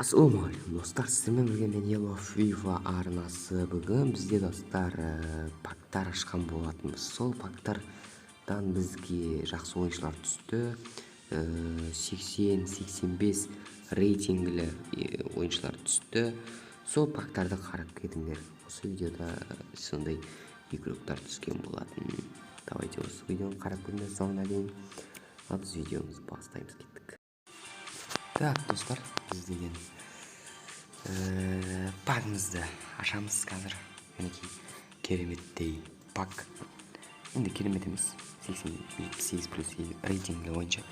Ассалаумағалейкум, достар! Сіздермен бірге мен, Ело Фифа арнасы. Бүгін бізде, достар, пактар ашқан болатынбыз. Сол пактардан бізге жақсы ойыншылар түсті. 80-85 рейтингілі ойыншылар түсті. Сол пактарды қарап кетіңдер. Осы видеода сондай игроктар түскен болатын. Давайте осы видеоны қарап кетіңдер соңына дейін. Ал біз видеомызды бастаймыз, кеттік. Так, достар, біз деген пагымызды ашамыз қазір. Мінекей, кереметтей пак. Енді керемет емес, 88 плюс рейтингі бойынша.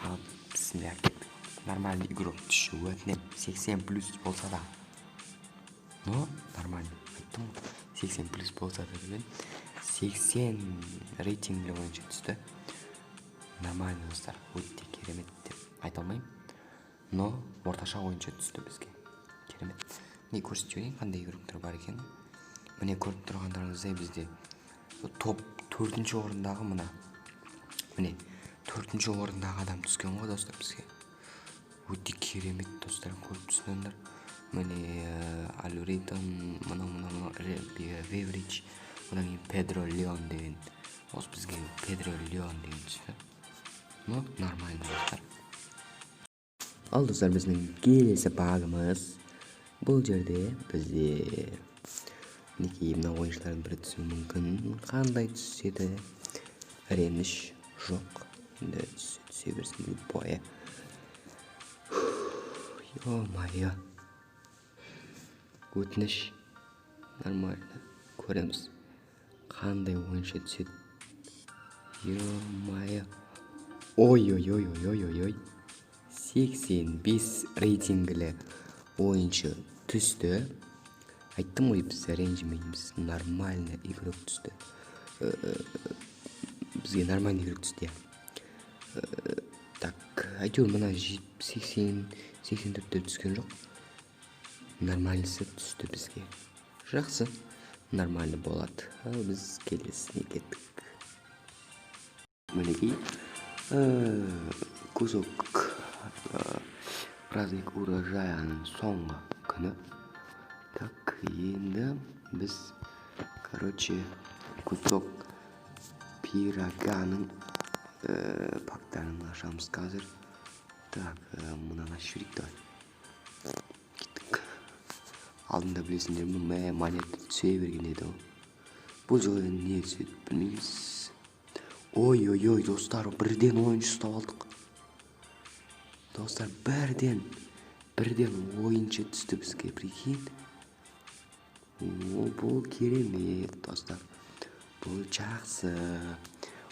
Ал бісміллә, кеттік. Нормальный игрок түсші, өтінемін, 80 плюс болса да. Но нормально, айттым ғой, 80 плюс болса да деген. 80 рейтингілі бойынша түсті. Нормально, достар, өте керемет деп айта алмаймын, но орташа ойыншы түсті бізге, керемет. Міне, көрсетіп жіберейін, қандай игроктар бар екенін. Міне, көріп тұрғандарыңыздай, бізде топ төртінші орындағы, мына, міне, төртінші орындағы адам түскен ғой, достар, бізге. Өте керемет, достар, көріп тұрсыңдар. Міне, Алюритон, мынау, мынау, мынау Веврич, одан кейін Педро Леон деген. Осы бізге Педро Леон деген түсті. Ну, нормально, достар. Ал, достар, біздің келесі пагымыз. Бұл жерде бізде, мінекей, мына ойыншылардың бірі түсуі мүмкін. Қандай түссе де реніш жоқ. Енді түссе, түсе берсін, любое. Ё-моё, өтініш, нормально. Көреміз, қандай ойыншы түседі. Ё-моё, ой, ой, ой, ой, ой, ой, ой, 85 рейтингілі ойыншы түсті. Айттым ғой, біз ренжімейміз. Нормально игрок түсті бізге, нормальный игрок түсті, иә. Так, әйтеуір мына 80, 84-те түскен жоқ, нормальныйсы түсті бізге. Жақсы, нормально болады. Ал біз келесіне кеттік. Мінекей, кусок праздник урожаяның соңғы күні. Так, енді біз, короче, кусок пираганың пактарын ашамыз қазір. Так, мынаны ашып жіберейік, давай, кеттік. Алдында, білесіңдер ме, мә, монета түсе берген еді ғой. Бұл жолы енді не түседі, білмейміз. Ой, ой, ой, достар, бірден ойыншы ұстап алдық, достар. Бірден ойыншы түсті бізге, прикинь. О, бұл керемет, достар, бұл жақсы.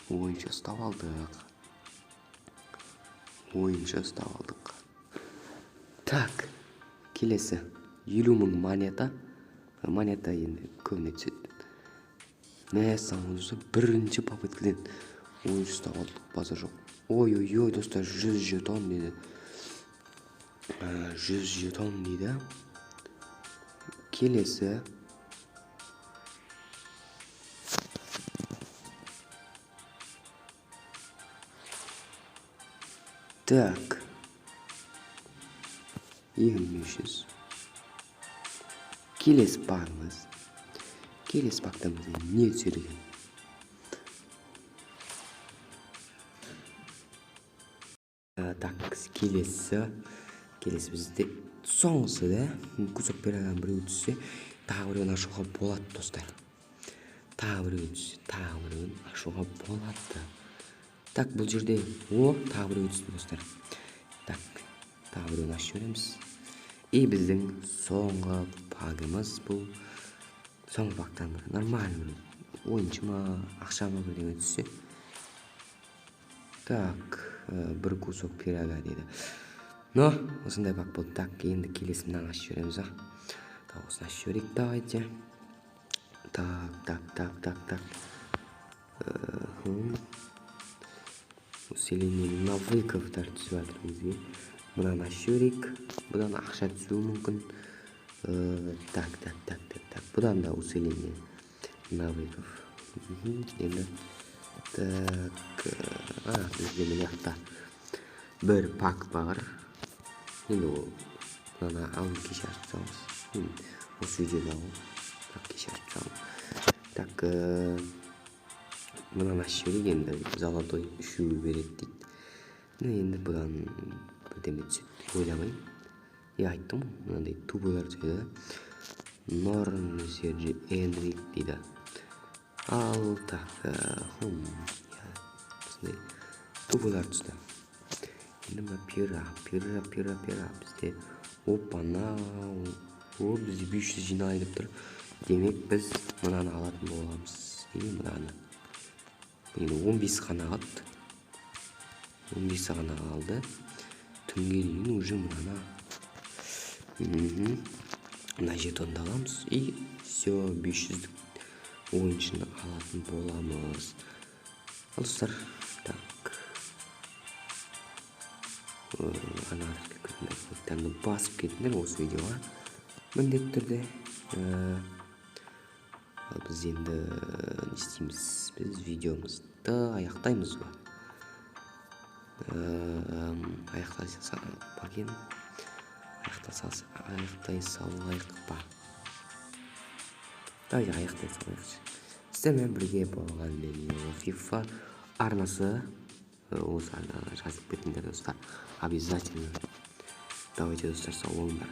Ойыншы ұстап алдық, ойыншы ұстап алдық. Так, келесі 50 000 монета. Монета енді көбіне түседі. Мәссаған, достар, бірінші попыткадан ойыншы ұстап алдық, базар жоқ. Ой, ой, ой, достар, 100 жетон дейді. 100 жетон дейді. Келесі. Так, 2500. Келесі пагымыз. Келесі пактан бізге не түседі екен? Так, келесі бізде соңғысы да, кусок пираганың біреуі түссе, тағы біреуін ашуға болады, достар. Тағы біреуін түссе, тағы біреуін ашуға болады. Так, бұл жерде, о, тағы біреуі түсті, достар. Так, тағы біреуін ашып жібереміз. И біздің соңғы пагымыз бұл. Соңғы пактан бір нормальный бір ойыншы ма, ақша ма, бірдеңе түссе. Так, бір кусок пирога дейді. Но осындай пак болды. Так, енді келесі мынаны ашып жібереміз, а. Так, осыны ашып жіберейік, давайте. Так, так, так, так, так. Усиление навыковтар түсіп жатыр бізге. Мынаны ашып жіберейік. Бұдан ақша түсуі мүмкін. Так, так, так, так, так. Бұдан да усиление навыков. Енді так, бізде мына жақта бір пак бар. Енді ол Мынаны алып, кеше ашып тастағанбыз. Осы видеода ғой, бірақ кеше ашып тастағанмын. Так, мынаны ашып жіберейік енді. Золотой үшеуі береді дейді. Ну, енді бұдан бірдеме түседі деп ойламаймын. Иә, айттым ғой, мынандай тупойлар түседі. Норн, Серджи Энрик дейді. Ал так, иә, осындай тупойлар түсті. Енді мына пира, пира, пира, пира бізде. Опа, о, бізде 500 жиналайын деп тұр. Демек, біз мынаны алатын боламыз. Или мынаны. Енді 15 ғана қалды, 15 ғана қалды. Түнге дейін уже мынаны, мына жетонды аламыз и все, 500-дік ойыншыны алатын боламыз. Ал, достар, так, ана лайктарыңды басып кетіңдер осы видеоға міндетті түрде. Ал біз енді не істейміз? Біз видеомызды аяқтаймыз ба? Аяқтай па екен? Аяқтай салайық па? Давайте аяқтай салайықшы. Сіздермен бірге болған мен, ФИФА арнасы. Осы арнаға жазып кетіңдер, достар, обязательно. Давайте, достар, сау болыңдар.